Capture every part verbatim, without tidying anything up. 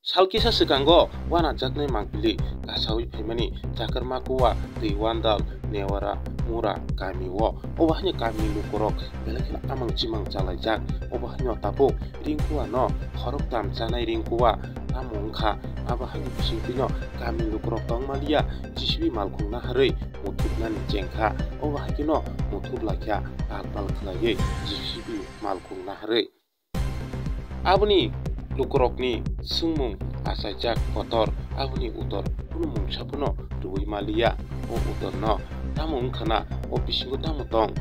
Sal kisa swkango uanajaknai mangpili kasaui phaimani Chakarmakua, Twiwandal, Newara, Mura kamio. Obo haino kamini lukurok belai kheno amang chimang chalaijak. Obo haino tabuk Ringkuano khoroktham chanai Ringkua tamo wngkha. Abo haino bisingtwino kamini lukurok tongmaliya J C B malkhung naharwi muthupnani chengkha. Obo haikheno muthup laikha pal pal khwlaiwi J C B malkhung naharwi. Aboni lukurokni swngmung achaijak kotor, aboni utor kunu mungsa phano rwui maliya. O utorno tamo wngkhana, o bisingo tamo tong?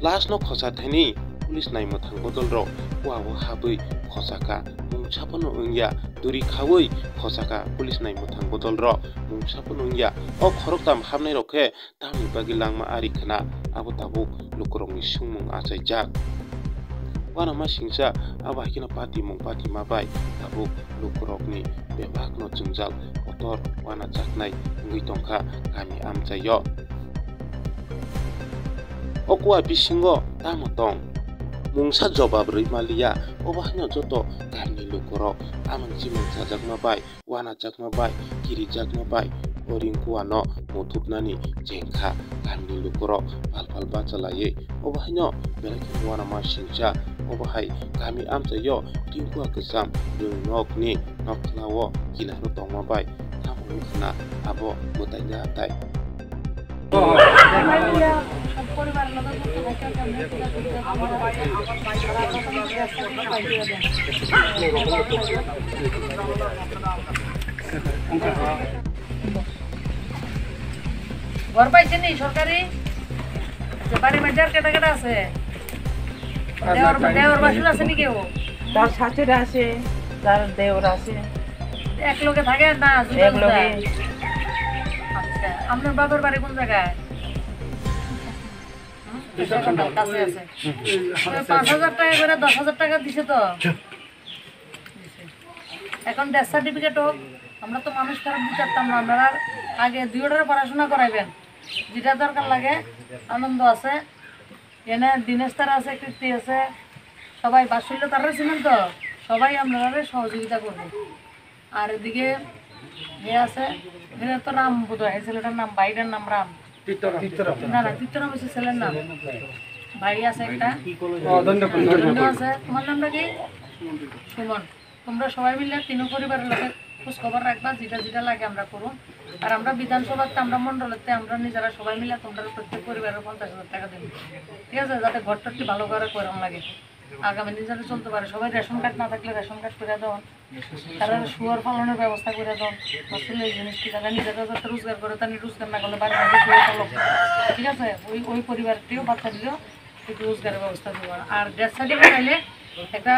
Last no khosa thani police naimwthang bodolrok kuao habwi khosaka, mungsa phano wngya, duri khaui khosaka police naimwthang bodolrok, mungsa phano wngya. O khoroktham hapnairok khe tamni bagwi langma ari khna, abo tabuk lukurokni swngmung achaijak. Uanama singcha abo hai kheno patimung patima bai tabuk lukurokni bebakno jwngjal kotor uanajaknai wngwi tongkha kami amchaio. O kua bisingo tamo tong? Mungsa jobab rwi maliya, obo haino joto kamini lukurok amang chimang chajakma bai, uanajakma bai, kirijakma bai, o Ringkuano muthupnani chengkha kamini lukurok pal pal bachalaiwi. Obo haino belai khe uanama singcha, obo hai kami amchaio Ringkua kwcham rwngnokni nokhlao kinaro tongma bai tamo wngkhana abo mwtaini atai. ঘর পাইছেনি সরকারি? যে বাড়ি বাজার কেটে কেটে আছে? দেওর, দেওর বাসুর আছে নাকি ও? তার শাশুড়ি আছে, তার দেওর আছে। এক লগে থাকে না, জুদা এক লগে। জুদা? আচ্ছা, আপনার বাবার বাড়ি কোন জায়গায়? হুম? কাছে আছে। ওই পাঁচ হাজার টাকা করে দশ হাজার টাকা দিছে তো? এখন ডেথ সার্টিফিকেট হোক, আমরা তো মানুষ খারাপ বিচারতাম না, আপনারা আগে দুইটারে পড়াশোনা করাইবেন, যেটা দরকার লাগে। আনন্দ আছে, এনে দিনেশ তারা আছে, কীর্তি আছে, সবাই বাসুল্য তারা ছিলেন তো, সবাই আপনারা সহযোগিতা করবে। আর এদিকে হে আছে, এরা তো রাম বোধ হয়, ছেলেটার নাম, ভাইটার নাম রাম। না, না, তীর্থরাম হচ্ছে ছেলের নাম। ভাই আছে একটা। ও, দণ্ডখণ্ড। দণ্ডখণ্ড আছে। তোমার নামটা কি? সুমন। তোমরা সবাই মিলে তিন পরিবারের লোকের খোঁজ খবর রাখবা, যেটা যেটা লাগে আমরা করুন। আর আমরা বিধানসভাতে, আমরা মণ্ডলেতে, আমরা নিজেরা সবাই মিলে তোমরা প্রত্যেক পরিবারের পঞ্চাশ হাজার টাকা দেবো, ঠিক আছে? যাতে ঘরটা একটু ভালো করে করানো লাগে, আগামী দিন যাতে চলতে পারে। সবাই রেশন কার্ড না থাকলে রেশন কার্ড করে দেওয়া, তারা শুয়ার পালনের ব্যবস্থা করে দেন। আসলে এই জিনিসটি তারা নিজেরা যাতে রোজগার করে, তারা রোজগার না করলে বাড়ির মধ্যে শুয়ার পালক, ঠিক আছে, ওই, ওই পরিবারটিও বাচ্চা দিলেও একটু রোজগারের ব্যবস্থা দেবো। আর ডেথ সার্টিফিকেট আইলে একটা